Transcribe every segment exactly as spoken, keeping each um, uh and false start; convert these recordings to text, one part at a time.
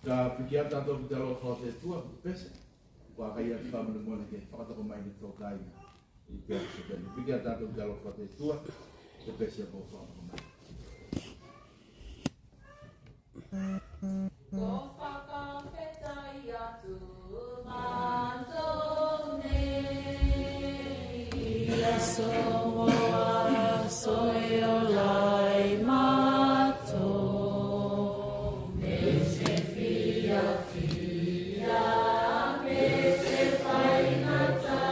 Ka piki a tatou ki te alofa o te Atua, pese. Ko a kai atu fakamolemole ke fakatoko mai ne tou kāiga i te aso tenei. Piki a tatou ki te alofa o te Atua, te pese ko fakatoko mai. Ko fakafetai atu matou nei i aso mo aso e ola ei matou. Me se fiafia, me se faigata,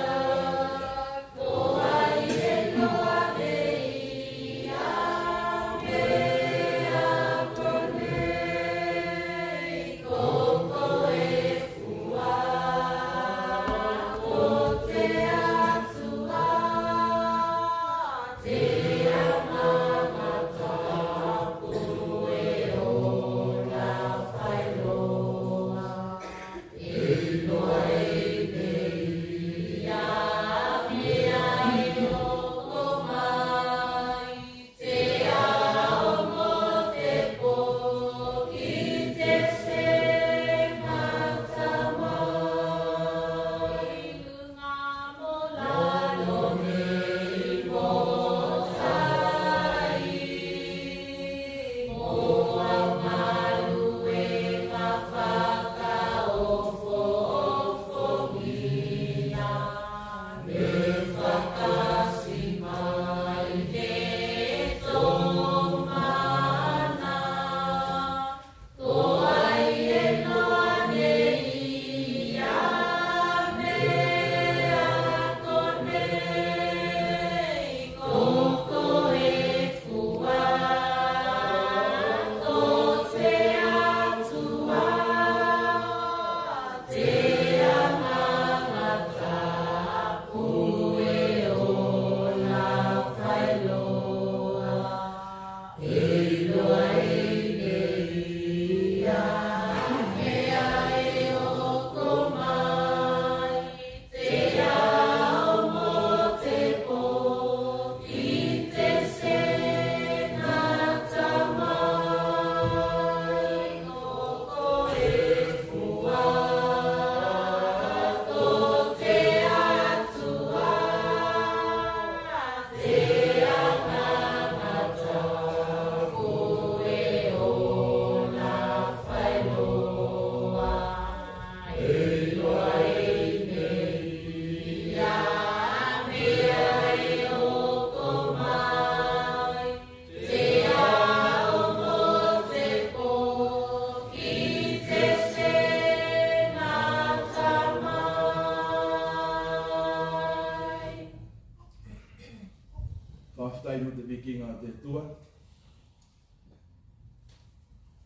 Fakafetai mo te vikiga a te Atua.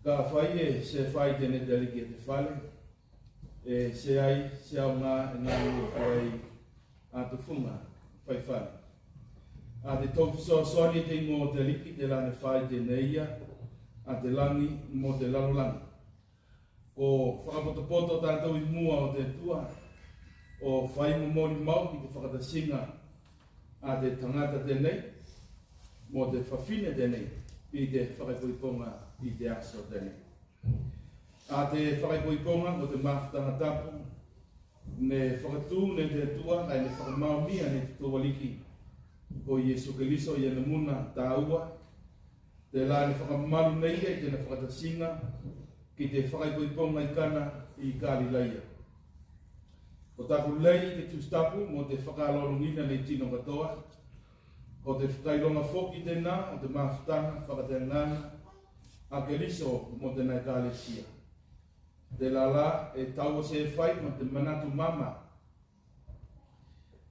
Kafai e seai tenei te Aliki a te fale, e seai se aoga e galue ei a tufuga faifale. A te tou fesoasoani te igoa o te Aliki telā ne fai tenei ia a te lagi mo te lalolagi. Ko fakapotopoto tatou i mua o te Atua o fai mo molimau ki te fakatasiga a te tagata tenei mo te fafine tenei i te fakaipoipoga i te aso tenei. A te fakaipoipoga ko te mafutaga tapu ne fakatu ne te Atua kae ne fakamaonia ne te tou Aliki ko Iesu Keliso i ana muna tāua, telā ne fakamalu ne ia i tena fakatasiga ki te fakaipoipoga i Kana i Kalilaia. Ko taku lei i te Tusi Tapu mo te fakaaloalogina ne tino katoa, ko te fakailoga foki tenā o te mafutaga fakateagaga a Keliso mo tena Ekalesia. Telā la e tau o se fai mo te manatu mama,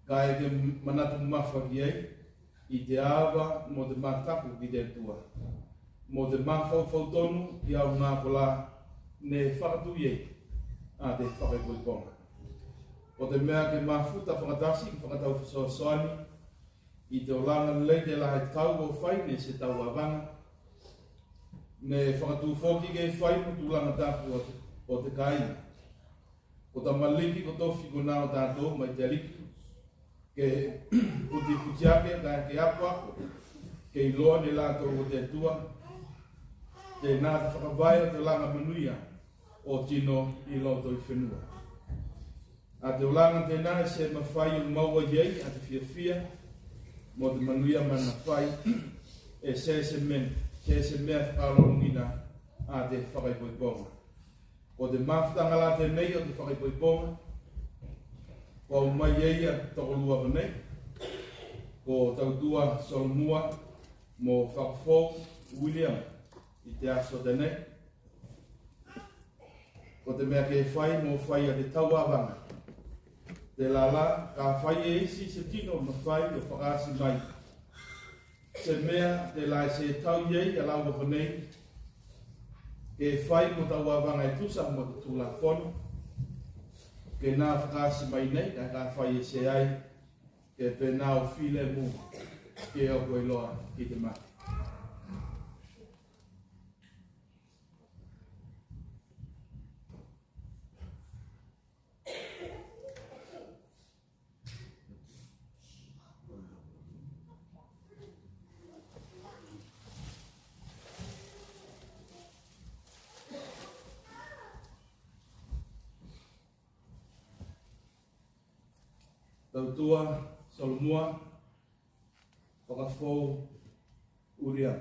kae ke manatu mafa ki ei i te ava mo te mataku ki te Atua mo te mafaufau tonu i aoga kolā ne fakatu i ei a te fakaipoipoga. Ko te mea ke mafuta fakatasi ke fakatau fesoasoani i te olaga lei telā e tau o fai ne se tauavaga, ne fakatu foki ke fai mo tulaga tapu o te, o te kāiga. Ko tamaliki, ko tofi konā o tatou mai te Aliki ke putiputi ake kae ke akoako ke iloa ne latou ko te Atua. Tenā te fakavae o te olaga manuia o tino i loto i fenua. A te olaga tenā e se mafai o maua i ei a te fiafia mo te manuia manafai, e se se mea, se se mea fakaaloalogina a te fakaipoipoga. Ko te mafutaga la tenei o te fakaipoipoga, ko au mai ei a tokolua konei, ko Tautua Solomua mo Fakafou William i te aso tenei. Ko te mea ke fai mo fai a te tauavaga. Telā la, kafai e isi se tino mafai o fakaasi mai se mea telā e se tau i ei a laua konei, ke fai mo tauavaga e tusa mo te tulafono, ke na fakaasi mai nei, kae kafai e seai, ke penā o filemu ke oko i loa ki te mate. Tautua Solomua, Fakafou Uria.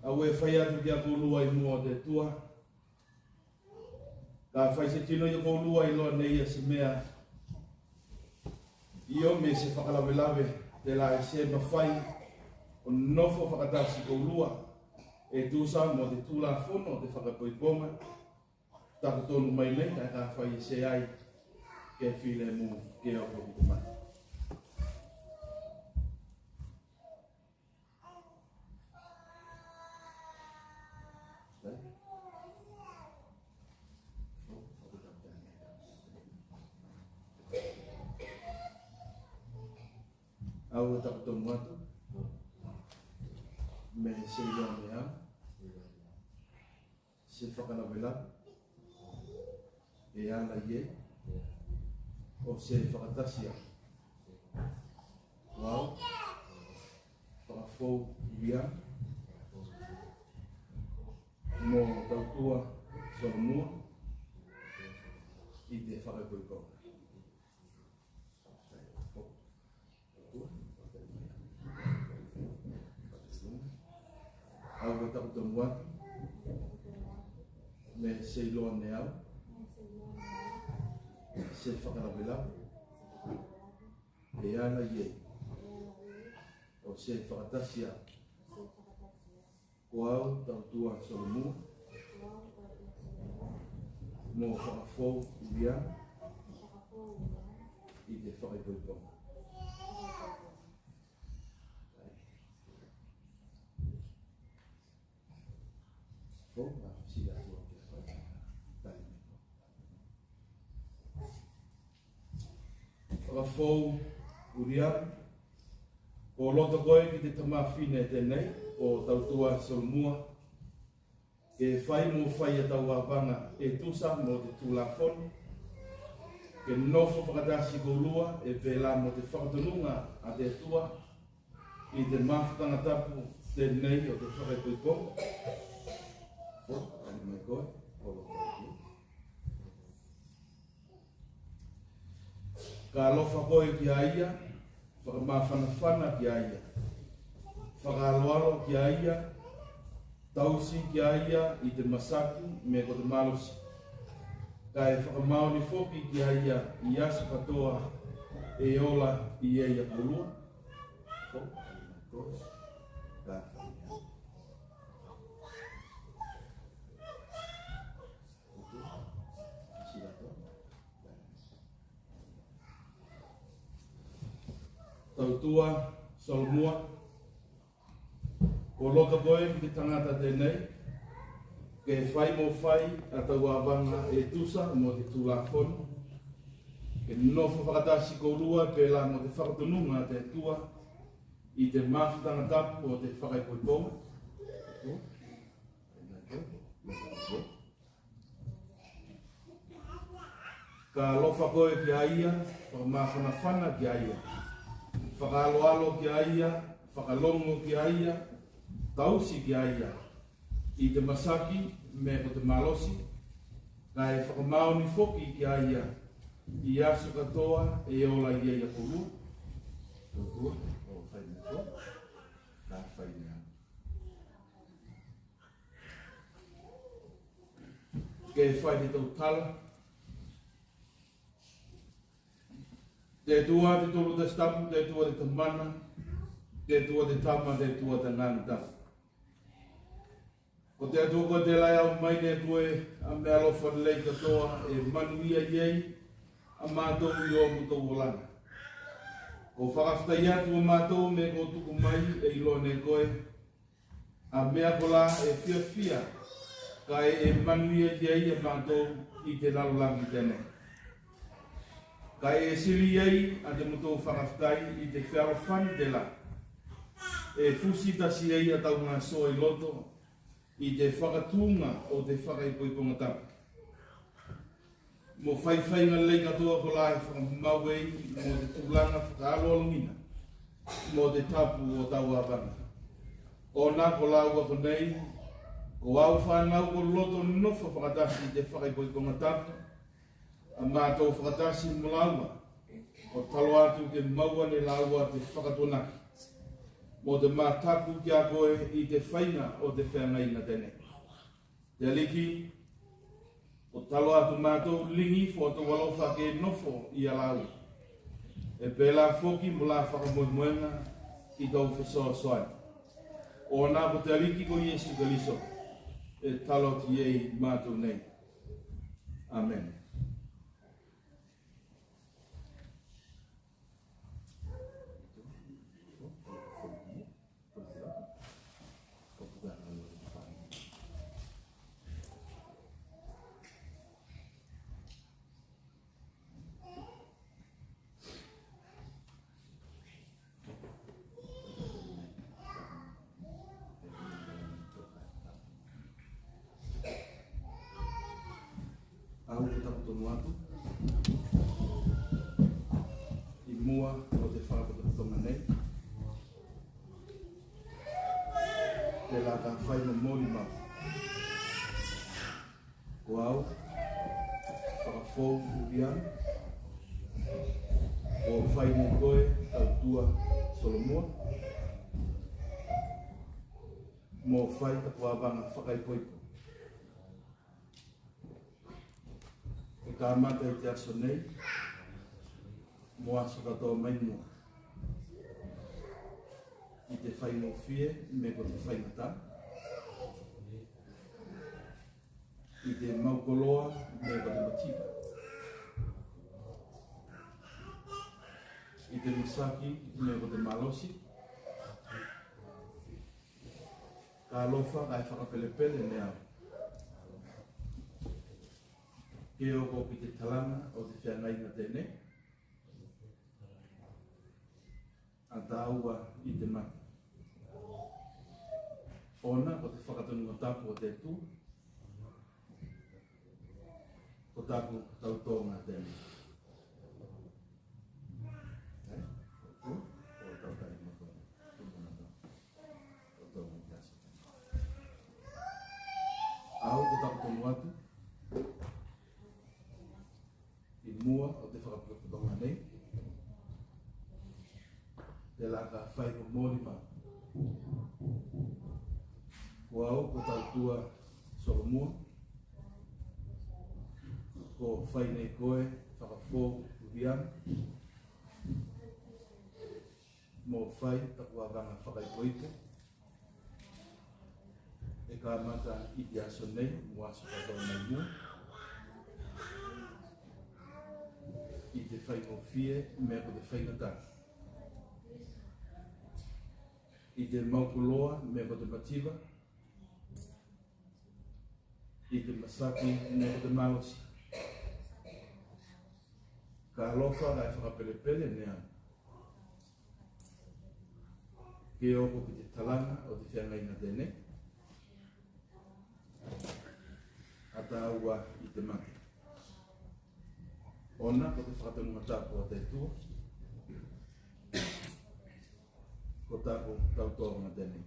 Au e fai atu ki a koulua i mua o te Atua, kafai se tino i a koulua e iloa nei a se mea, io me se fakalavelave telā e se mafai o nofo fakatasi koulua e tusa mo te tulafono o te fakaipoipoga, taku tonu mai nei, kae kafai e seai, ke filemu ke oko ki te mate. Au e taku tonu atu me se iloa me au se fakalavelave e ala i ei o se fakatasi a ko au, Fakafou Uria, mo Tautua Solomua i te fakaipoipoga. Au e taku tonu atu me se iloa me au se fakalavelave e ala i ei o se fakatasi a ko au, Tautua Solomua, mo Fakafou Uria i te fakaipoipoga. Fakafou Uria, ko loto koe ki te tamafine tenei, ko Tautua Solomua, ke fai mo fai a tauavaga e tusa mo te tulafono, ke nofo fakatasi koulua e pelā mo te fakatonuga a te Atua i te mafutaga tapu tenei o te fakaipoipoga. Ko, ani mai koe, o loto ki. Ka alofa koe ki a ia, fakamafanafana ki a ia, fakaaloalo ki a ia, tausi ki a ia i te masaki me ko te malosi. Kae fakamaoni foki ki a ia i aso katoa e ola i ei a koulua. Tautua Solomua, ko loto koe ki te tagata tenei, ke fai mo fai a tauavaga e tusa mo te tulafono, ke nofo fakatasi koulua pelā mo te fakatonuga a te Atua i te mafutaga tapu o te fakaipoipoga. Ka alofa koe ki a ia, fakamafanafana ki a ia, fakaaloalo ki a ia, fakalogo ki a ia, tausi ki a ia i te masaki me ko te malosi. Kae fakamaoni foki ki a ia i aso katoa e ola i ei a koulua. Koulua, o fai nei koe, ka fai nei au. Ke fai te tautala. Te Atua te Tolu Tasi Tapu, te Atua te Tamana, te Atua te Tama, te Atua te Agaga Tapu. Ko te Atua ko te lae au mai ne koe, a mea alofa lei katoa e manuia i ei a matou i o motou olaga. Ko fakafetai atu a matou me ko tuku mai e iloa ne koe a mea kola e fiafia kae e manuia i ei a matou i te lalolagi tenei. Kae e sili i ei a te motou fakafetai i te fealofani tela e fusi tasi ei a tau gasoa i loto i te fakatuga o te fakaipoipoga tapu. Mo faifaiga lei katoa kola e fakamau ei mo te tulaga fakaaloalogina mo te tapu o tau avaga. Ona ko laua konei, ko au fanau ko loto nofo fakatasi i te fakaipoipoga tapu, a matou fakatasi mo laua. Ko talo atu ke maua ne laua te fakatuanaki mo te mataku ki a koe i te faiga o te feagaiga tenei. Te Aliki, ko talo atu matou ligi ifo a tou alofa ke nofo i a laua, e pela foki mo la fakamoemoega i tou fesoasoani. Ona ko te Aliki ko Iesu Keliso e talo atu i ei matou nei. Amene. Au ko taku tonu atu i mua o te fakapotopotoga nei, tela ka fai mo molimau. Ko au, Fakafou Uriana, ko fai nei koe tautua Solomua, mo fai taku avaga fakaipoipo. E kamata i te aso nei mo aso katoa mai mua, i te faigofie me ko te faigata, i te mau koloa me ko te mativa, i te masaki me ko te malosi. Ka alofa kae fakapelepele ne au. Ke oko ki te talaga o te feagaiga tenei, a taua i te mate. Ona ko te fakatonuga tapu o te Atua, ko taku tautoga tenei. E? Ko, ko tau tai mo ko. Ko tau tai mo ko. Ko tau tai mo ko. Au ko taku tonu atu i mua o te fakapotopotoga nei, tela ka fai ko molimau. Ko au ko tautua Solomua, ko fai nei koe Fakafou Uriana, mo fai taku avaga fakaipoipo. E kamata i te aso nei mo aso katoa mai mua, i te faigofie me ko te faigata, i te mau koloa me ko te mativa, i te masaki me ko te malosi. Ka alofa kae fakapelepele ne au. Ke oko ki te talaga o te feagaiga tenei, a taua i te mate. Ona ko te fakatonuga tapu o te Atua, ko taku tautoga tenei.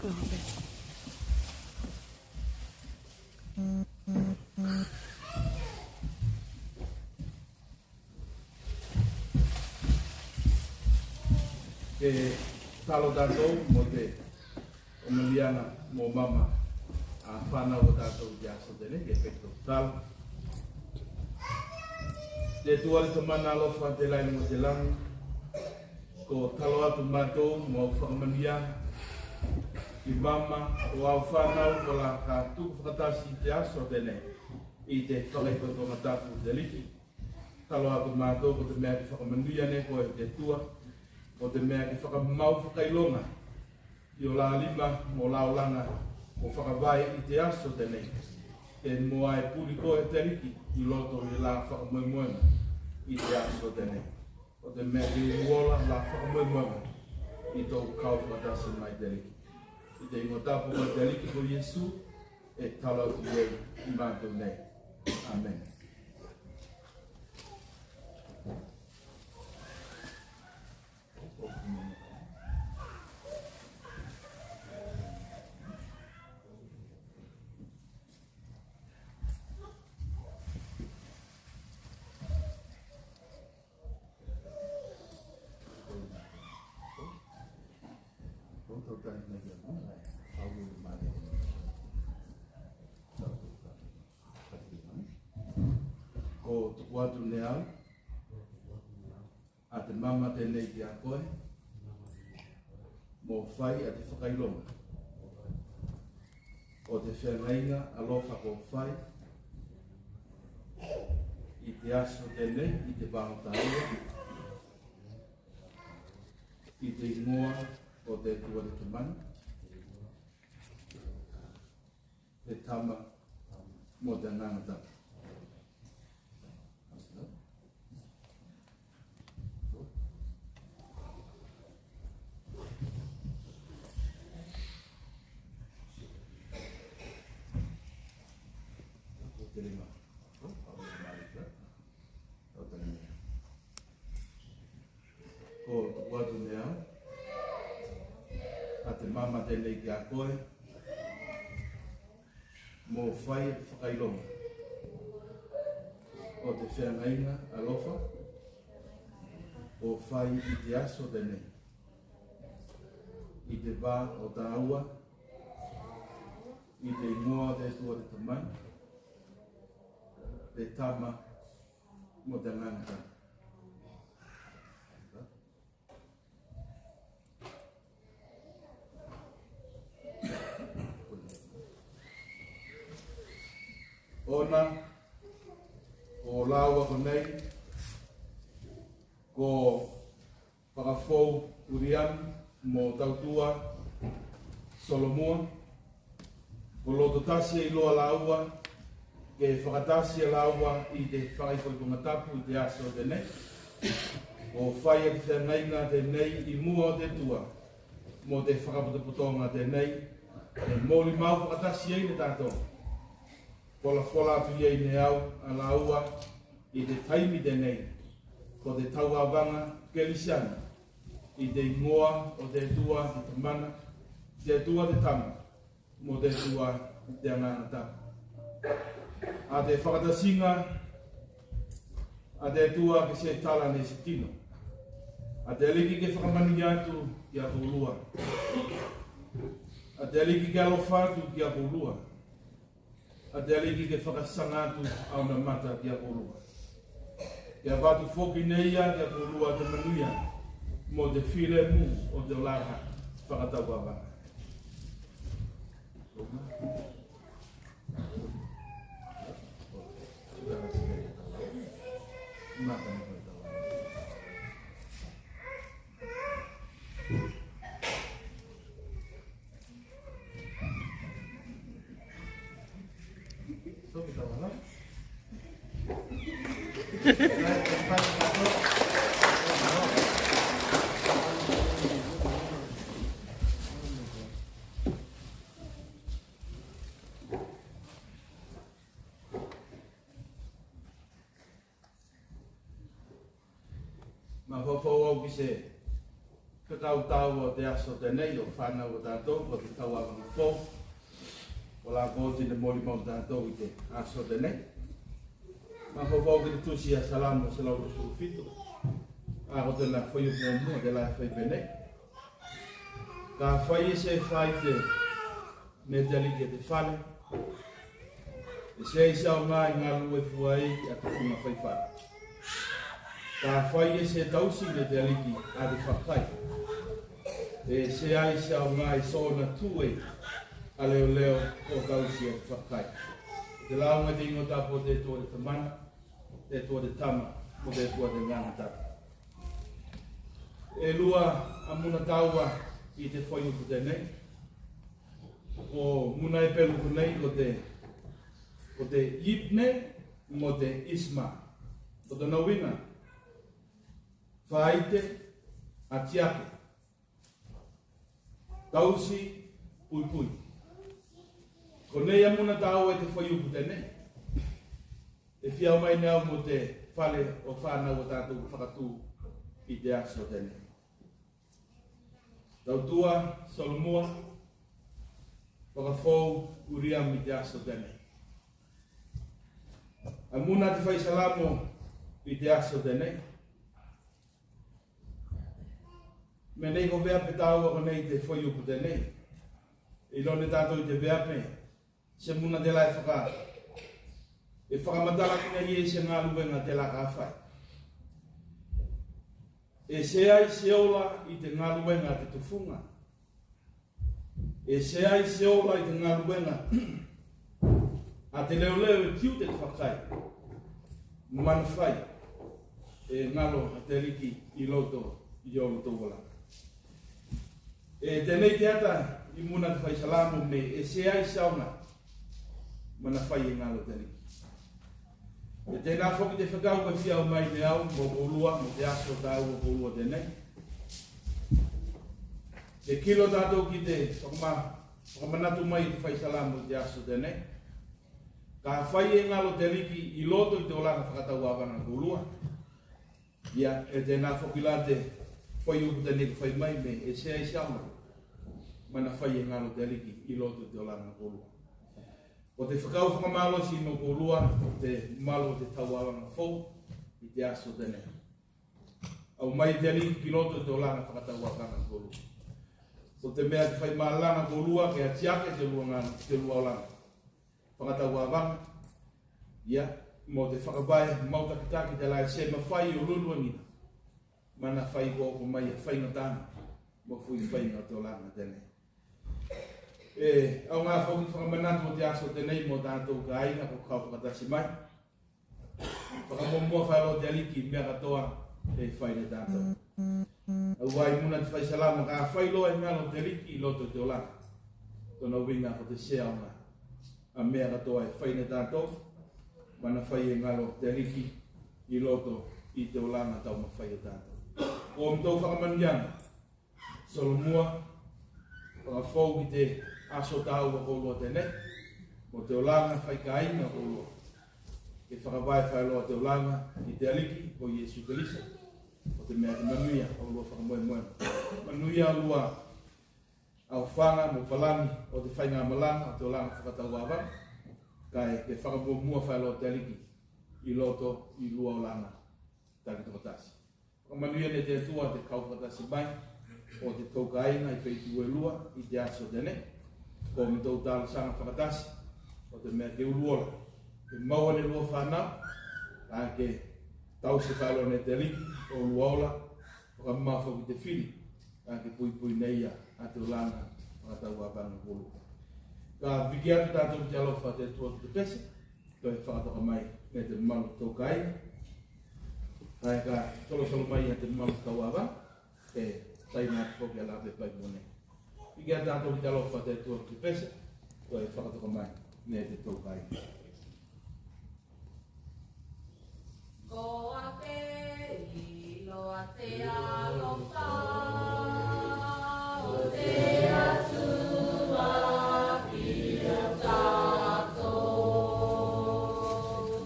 Ke talo tatou mo te fakamaniaga mo mama a fanau o tatou i te aso tenei, ke fai tatou talo. Te Atua te Tamana alofa, te Laina o te lagi, ko talo atu matou mo au fakamaniaga ki mama o au fanau kola ka tuku fakatasi i te aso tenei i te fakaipoipoga tapu o te Aliki. Talo atu matou ko te mea ke fakamanuia ne koe te Atua, ko te mea ke fakamau fakailoga i ola lima mo ola olaga o fakavae i te aso tenei. Ke moa e puli koe te Aliki i loto i la fakamoemoega i te aso tenei. Ko te mea ke ulu ola la fakamoemoega i tou kau fakatasi mai te Aliki. I te igoa tapu o te Aliki ko Iesu e talo atu i ei matou nei. Amene. Ko tuku atu ne au a te mama tenei ki a koe, mo fai a te fakailoga o te feagaiga alofa ko fai i te aso tenei i te va o taua, i te igoa o te Atua te Tamana, te Tama mo te Agaga Tapu. Ko tuku atu ne au a te mama tenei ki a koe, mo fai a te fakailoga o te feagaiga alofa ko fai i te aso tenei i te va o taua, i te igoa o te Atua te Tamana, te Tama mo te Agaga Tapu. Ona ko laua konei ko Fakafou Uliamu mo Tautua Solomua. Ko loto tasi eiloa laua ke fakatasi a laua i te fakaipoipoga tapu i te aso tenei. Ko fai a te feagaiga tenei i mua o te Atua mo te fakapotopotoga tenei e molimau fakatasi ei ne tatou. Folafola atu i ei ne au a laua i te taimi tenei ko te tauavaga Kelisiano i te igoa o te Atua te Tamana, te Atua te Tama mo te Atua te Agaga Tapu. A te fakatasiga a te Atua ke se tala ne se tino. A te Aliki ke fakamanuia atu ki a koulua. A te Aliki ke alofa atu ki a koulua. A te Aliki ke fakasaga atu a ona mata ki a koulua. Ke avatu foki ne ia ki a koulua te manuia mo te filemu o te olaga fakatauavaga. Mafaufau au ki se Au tau o te aso tenei o fanau o tatou o te tau avaga fou. O la ko oti ne molimau tatou i te aso tenei. Mafaufau ki te tusi a Salamo selau luasefulu fitu. A ko tena fuaiupu muamua telā e fai penei: Kafai e se faite ne te Aliki a te fale, e seai se aoga e galue fua ei a tufuga faifale. Kafai e se tausi ne te Aliki a te fakakai, e seai se aoga e sona tu ei a leoleo o tausi a te fakakai. Te lauga te igoa tapu o te Atua o te Tamana, te Atua o te Tama, mo te Atua o te Agaga Tapu. E lua a muna taua i te fuaiupu tenei. Ko muna Epelu konei ko te, ko te yibne mo te ishma. Ko tona uiga: faite, atiake, tausi, puipui. Konei a muna taua i te fuaiupu tenei. E fia aumai ne au mo te fale o fanau o tatou fakatu i te aso tenei. Tautua Solomua, fakafou Uriam i te aso tenei. A muna te faisalamo i te aso tenei. Me nei ko veape taua konei te fuaiupu tenei. Iloa ne tatou i te veape se muna telā e faka, e fakamatalakina ei se galuega telā ka fai. E seai se ola i te galuega a te tufuga. E seai se ola i te galuega a te leoleo e tiute te fakakai. Manafai e galo a te Aliki i loto i olotou olaga. E tenei te ata i muna te faisalamo me e seai se aoga. Manafai e galo te Aliki. E tenā foki te fekau e fia aumai ne au mo koulua mo te aso taua o koulua tenei. Ke kilo tatou ki te fakama, fakamanatu mai i te faisalamo i te aso tenei. Kafai e galo te Aliki i loto i te olaga fakatauavaga o koulua. Ia, e tenā foki la te fuaiupu tenei ka fai mai me e seai se aoga. Manafai e galo te Aliki i loto i te olaga o koulua. Ko te fekau fakamalosi mo koulua, te malo o te tauavaga fou i te aso tenei. Aumai te Aliki ki loto i te olaga fakatauavaga o koulua. Ko te mea ke fai malaga koulua ke atiake te lua ga, te lua olaga fakatauavaga. Ia, mo te fakavae mautakitaki telā e se mafai o lualuagina. Manafai ko oko mai a faigataga mo fuifaiga o te olaga tenei. E aoga foki fakamanatu o te aso tenei mo tatou kāiga ko kau fakatasi mai. Fakamuamua faeloa te Aliki mea katoa e fai ne tatou. Auā i muna te faisalamo, kafai loa e galo te Aliki i loto i te olaga. Tona uiga ko te seai aoga a mea katoa e fai ne tatou. Manafai e galo te Aliki i loto i te olaga taumafai o tatou. Ko motou fakamanuiaga Solomua, fakafou ki te aso taua o koulua tenei, mo te olaga faikāiga o koulua. Ke fakavae faeloa te olaga i te Aliki ko Iesu Keliso, ko te mea ke manuia oulua fakamoemoega. Manuia oulua aofaga mo palagi o te faigamalaga o te olaga fakatauavaga, kae ke fakamuamua faeloa te Aliki i loto i lua olaga takitokotasi. Fakamanuia ne te Atua te kau fakatasi mai o te tou kāiga i Feituʻu e lua i te aso tenei. Ko motou talosaga fakatasi, ko te mea ke uluola, ke maua ne lua fanau, kae ke tausi faeloa ne te Aliki oulua ola, fakamamafa ki te fili, kae ke puipui ne ia a te olaga fakatauavaga o koulua. Ka viki atu tatou ki te alofa a te Atua ki te pese, toe fakatoka mai ne te mamalu tou kāiga. Kae ka solosolo mai a te mamalu tauavaga, e taina atu foki a la pepa i mua nei. Viki atu tatou ki te alofa a te Atua ki te pese, toe fakatoka mai ne te tou kāiga. Ko a te iloa te alofa o te Atua ki o tatou,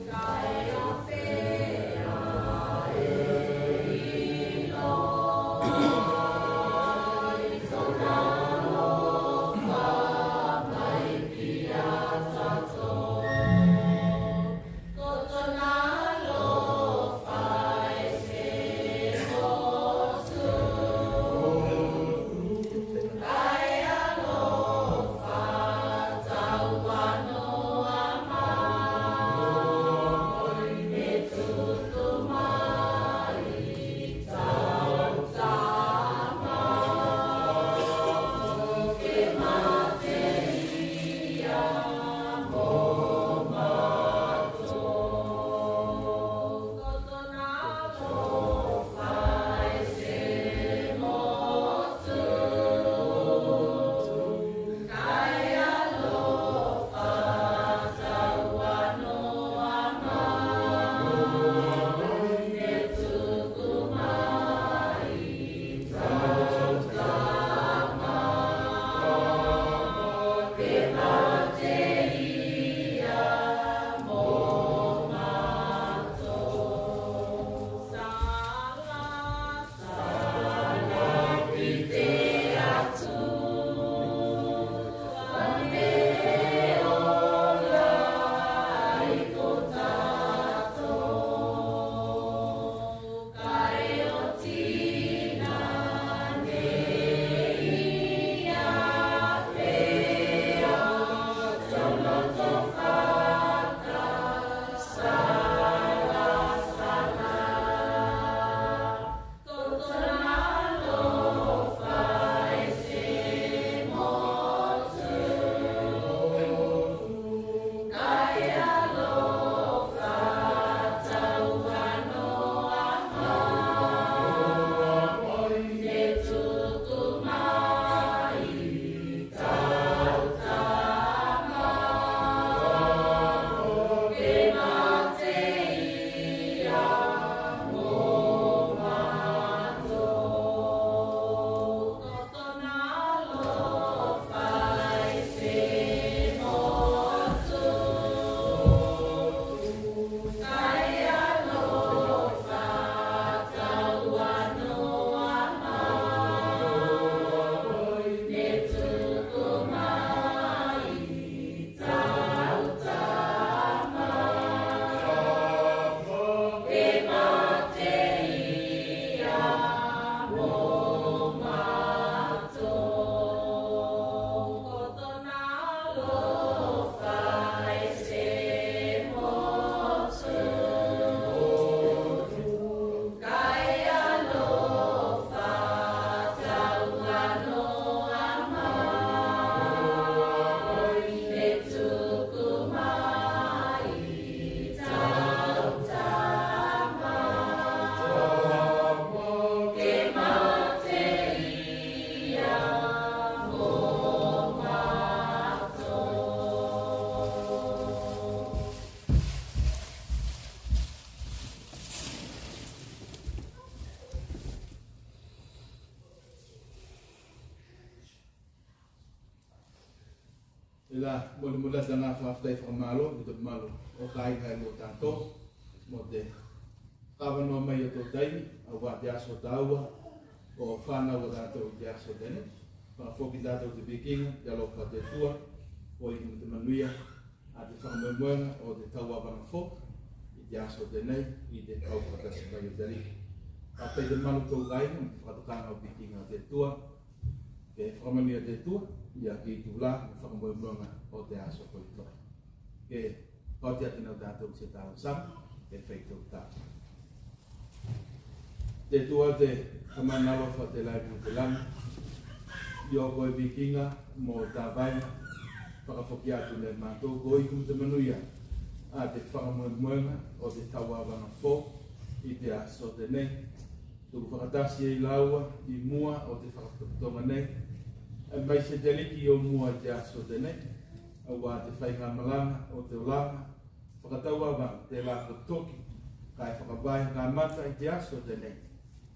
kae a fea e iloa Tela, molemole atu ne fakafetai fakamalo ki te mamalu o kaiga e mo tatou mo te fakavanoa mai o tou taimi, auā te aso taua o fanau a tatou i te aso tenei. Fakafoki tatou te vikiga i te alofa o te Atua, o iku mo te manuia, a te fakamoemoega o te tauavaga fou i te aso tenei, i te kau fakatasi mai o te Aliki. Fakafetai te mamalu o tou kaiga mo te fakatokaga o vikiga o te Atua, ke fakamanuia te Atua ia ki tula mo fakamoemoega o te aso kotoa. Ke faoti atu ne tatou ki se talosaga, ke faitau tatou. Te Atua, te Tamana alofa, te Lami o te lagi, io ko e vikiga mo tavaega fakafoki atu ne matou ko iku mo te manuia a te fakamoemoega o te tauavaga fou i te aso tenei. Tuku fakatasi ei laua i mua o te fakapotopotoga nei, aemaise te Aliki o mua i te aso tenei, auā te faigamalaga o te olaga fakatauavaga tela ko toki kae fakavae kamata i te aso tenei.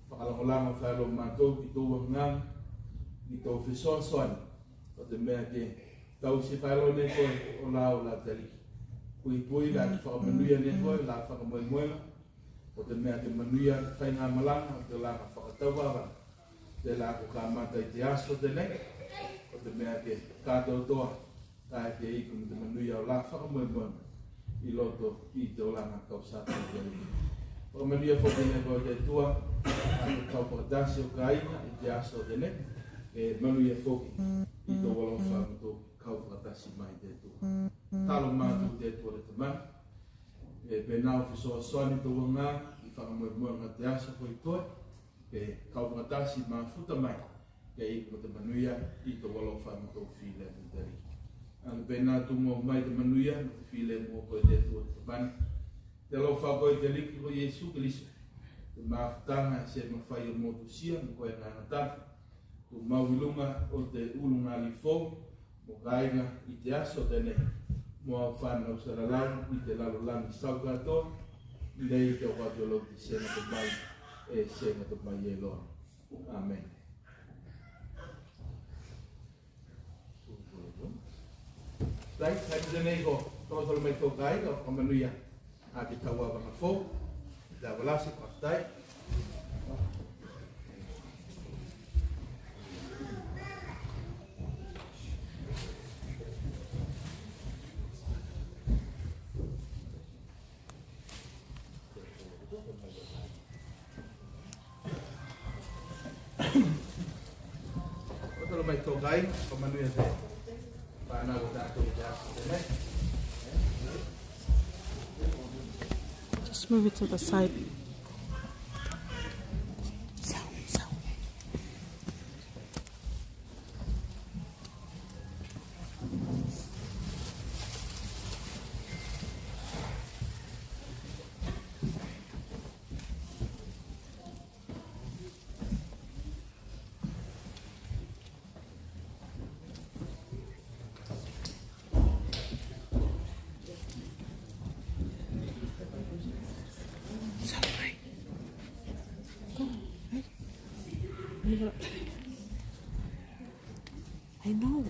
Fakalagolago faeloa matou ki tou agaga, ki tou fesoasoani, o te mea ke tausi faeloa ne koe o la, o la te Aliki. Puipui la, fakamanuia ne koe la fakamoemoega, o te mea ke manuia te faigamalaga o te olaga fakatauavaga tela ko kamata i te aso tenei, o te mea ke katoatoa kae ke iku mo te manuia o la fakamoemoega i loto i te olaga kau sata o te Aliki. Fakamanuia foki ne koe te Atua a te kau fakatasi o kaiga i te aso tenei, e manuia foki i tou alofa mo tou kau fakatasi mai te Atua. Talo matou te Atua le Tamana, e penā o fesoasoani tou agaga i fakamoemoega o te aso kotoa, ke kau fakatasi mafuta mai ke iku mo te manuia i tou alofa mo tou filemu te Aliki. Ake penā tumu mai te manuia mo te filemu o koe te Atua le Tamana, te alofa o koe te Aliki ko Iesu Keliso, te mafutaga e se mafai o motusia mo koe gagataga, tumau i luga o te ulugalii fou mo kaiga i te aso tenei, mo au fanau salalau i te lalolagi sau katoa, nei ke oko atu loa ki te sega tomai e sega tomai eiloa. Amene. Right, happy tenei ko tolotolo mai tou kaiga, fakamanuia a te tauavaga fou. Te avalasi, fakafetai. Talo mai tou kaiga, fakamanuia te fanau o tatou i te aso tenei. Just move it to the side. I know.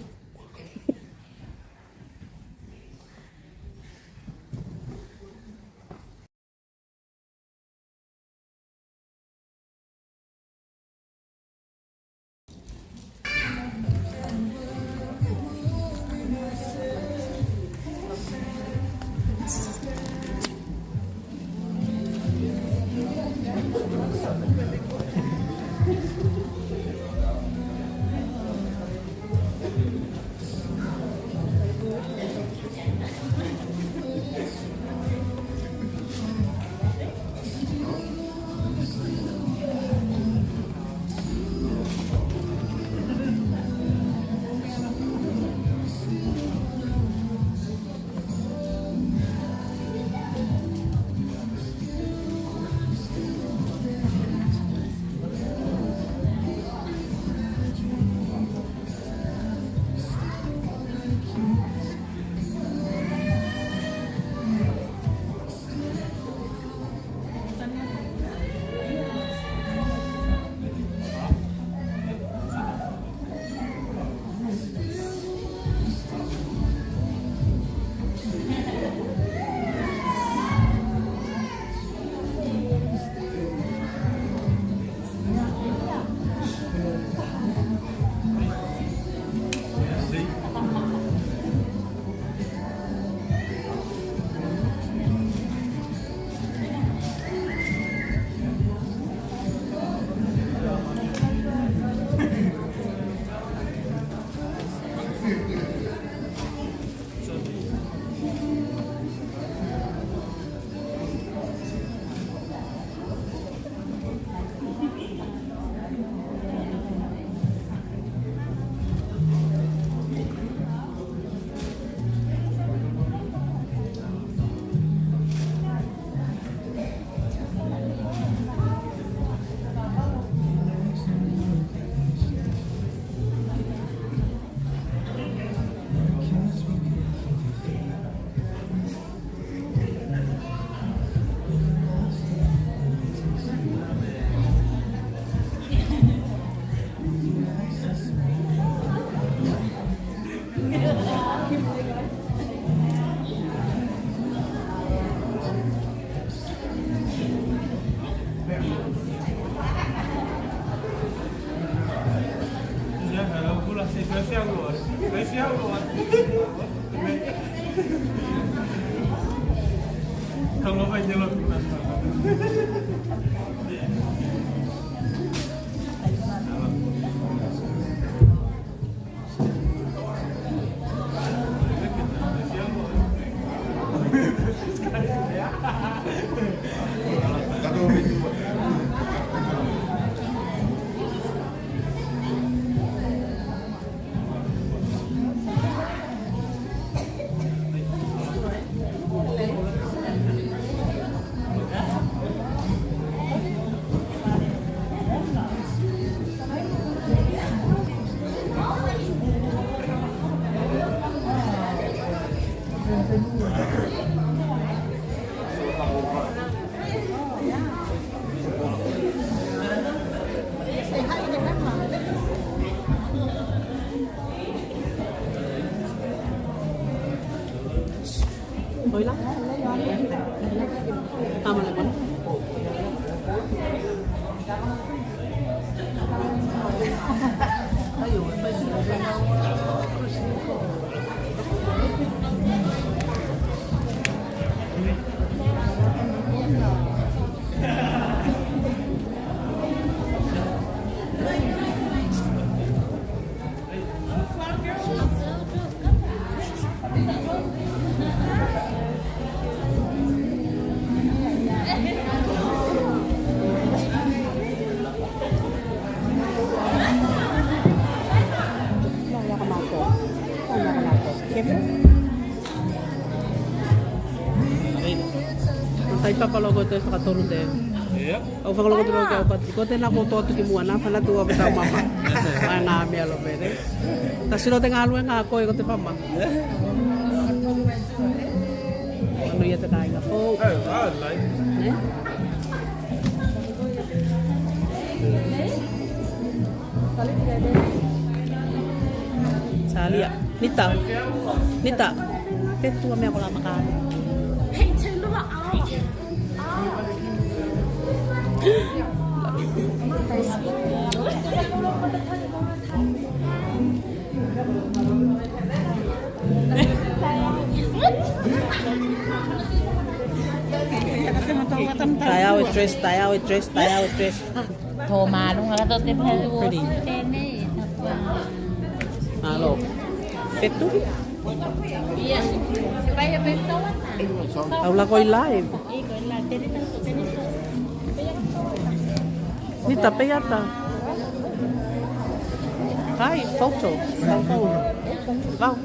Taipapa loa koe toe fakatolu te. Ia. Au fakalogo te loa ke au pati. Ko tena ko toa tuki mua na fana tu au ke tau mama. Ai na mea lo pere. Tasi loa te galuega a koe ko te mama. Ia. Manuia te kaiga fou. Ai, ai, lai. Ne? Salia. Nita. Nita. Te tua mea ko la maka. Hey, turn the light off. Tae a waitress, tae a waitress, tae a waitress. To maluga la to te pelu. Pretty. Alo. Petu. Ia. Vai a petu. Au la koi live. Nita pei ata. Hi, photo. Photo. Vau.